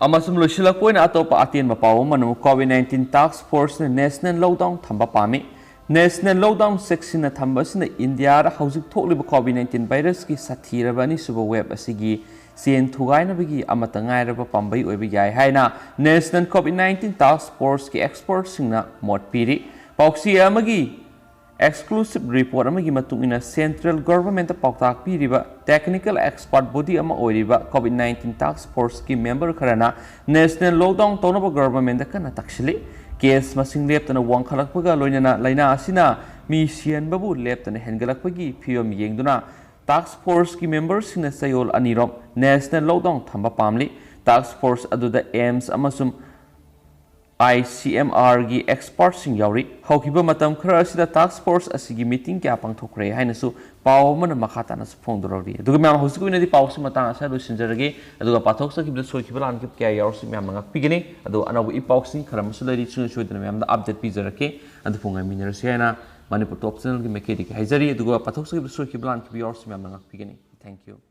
ꯑꯃꯁꯨꯡ ꯂꯣꯏꯁꯤꯜꯂꯛꯄ ꯑꯣꯏꯅ ꯑꯇꯣꯞꯄ ꯑꯇꯦꯟꯕ ꯄꯥꯎ ꯑꯃꯅ ꯑꯃꯨꯛ COVID nineteen task force ꯅ national lockdown ꯊꯝꯕ ꯄꯥꯝꯃꯤ꯫ National lockdown ꯆꯦꯛꯁꯤꯟꯅ ꯊꯝꯕ ꯑꯁꯤꯅ ꯏꯟꯗꯤꯌꯥꯗ ꯍꯧꯖꯤꯛ ꯊꯣꯛꯂꯤꯕ COVID nineteen virus ꯀꯤ ꯁꯥꯊꯤꯔꯕ ꯑꯅꯤꯁꯨꯕ wave ꯑꯁꯤꯒꯤ ꯆꯦꯟ ꯊꯨꯒꯥꯏꯅꯕꯒꯤ ꯑꯃꯠꯇ ꯉꯥꯏꯔꯕ ꯄꯥꯝꯕꯩ ꯑꯣꯏꯕ ꯌꯥꯏ ꯍꯥꯏꯅ National COVID nineteen task force ꯀꯤ expert ꯁꯤꯡꯅ ꯃꯣꯠ ꯄꯤꯔꯤ꯫ ꯄꯥꯎꯆꯦ ꯑꯃꯒꯤ exclusive report ꯑꯃꯒꯤ ꯃꯇꯨꯡ ꯏꯟꯅ, central government ꯇ ꯄꯥꯎꯇꯥꯛ ꯄꯤꯔꯤꯕ technical expert body ꯑꯃ ꯑꯣꯏꯔꯤꯕ COVID nineteen task force ꯀꯤ member ꯈꯔꯅ national lockdown ꯇꯧꯅꯕ government ꯇ ꯀꯟꯅ ꯇꯛꯁꯤꯜꯂꯤ꯫ Case ꯃꯁꯤꯡ ꯂꯦꯞꯇꯅ ꯋꯥꯡꯈꯠꯂꯛꯄꯒ ꯂꯣꯏꯅꯅ ꯂꯥꯏꯅꯥ ꯑꯁꯤꯅ ꯃꯤ ꯁꯤꯍꯟꯕꯕꯨ ꯂꯦꯞꯇꯅ ꯍꯦꯟꯒꯠꯂꯛꯄꯒꯤ ꯐꯤꯕꯝ ꯌꯦꯡꯗꯨꯅ task force ꯀꯤ member ꯁꯤꯡꯅ ꯆꯌꯣꯜ ꯑꯅꯤꯔꯣꯝ national lockdown ꯊꯝꯕ ꯄꯥꯝꯂꯤ꯫ Task force ꯑꯗꯨꯗ AIIMS ꯑꯃꯁꯨꯡ I C M R ꯒꯤ expert ꯁꯤꯡ ꯌꯥꯎꯔꯤ꯫ ꯍꯧꯈꯤꯕ ꯃꯇꯝ ꯈꯔ ꯑꯁꯤꯗ task force ꯑꯁꯤꯒꯤ meeting ꯀꯌꯥ ꯄꯥꯡꯊꯣꯛꯈ꯭ꯔꯦ ꯍꯥꯏꯅꯁꯨ ꯄꯥꯎ ꯑꯃꯅ ꯃꯈꯥ ꯇꯥꯅꯁꯨ ꯐꯣꯡꯗꯣꯔꯛꯂꯤ꯫ ꯑꯗꯨꯒ ꯃꯌꯥꯝ, ꯍꯧꯖꯤꯛꯀꯤ ꯑꯣꯏꯅꯗꯤ ꯄꯥꯎꯁꯤ ꯃꯇꯥꯡ ꯑꯁꯤꯗ ꯂꯣꯏꯁꯤꯟꯖꯔꯒꯦ꯫ ꯑꯗꯨꯒ ꯄꯥꯊꯣꯛꯆꯈꯤꯕꯗ ꯁꯣꯏꯈꯤꯕ ꯂꯥꯟꯈꯤꯕ ꯀꯌꯥ ꯌꯥꯎꯔꯁꯨ ꯃꯌꯥꯝꯅ ꯉꯥꯛꯄꯤꯒꯅꯤ꯫ ꯑꯗꯣ ꯑꯅꯧꯕ ꯏ ꯄꯥꯎꯁꯤꯡ ꯈꯔ ꯑꯃꯁꯨ ꯂꯩꯔꯤ, ꯁꯨꯡꯁꯣꯏ ꯁꯣꯏꯗꯅ ꯃꯌꯥꯝꯗ update ꯄꯤꯖꯔꯛꯀꯦ꯫ ꯑꯗꯨ ꯐꯥꯎ ꯉꯥꯏꯃꯤꯟꯅꯔꯁꯤ ꯍꯥꯏꯅ ꯃꯅꯤꯄꯨꯔ Top Channel ꯒꯤ ꯃꯥꯏꯀꯩꯗꯒꯤ ꯍꯥꯏꯖꯔꯤ꯫ ꯑꯗꯨꯒ ꯄꯥꯊꯣꯛꯆꯈꯤꯕꯗ ꯁꯣꯏꯈꯤꯕ ꯂꯥꯟꯈꯤꯕ ꯌꯥꯎꯔꯁꯨ ꯃꯌꯥꯝꯅ ꯉꯥꯛꯄꯤꯒꯅꯤ꯫ Thank you꯫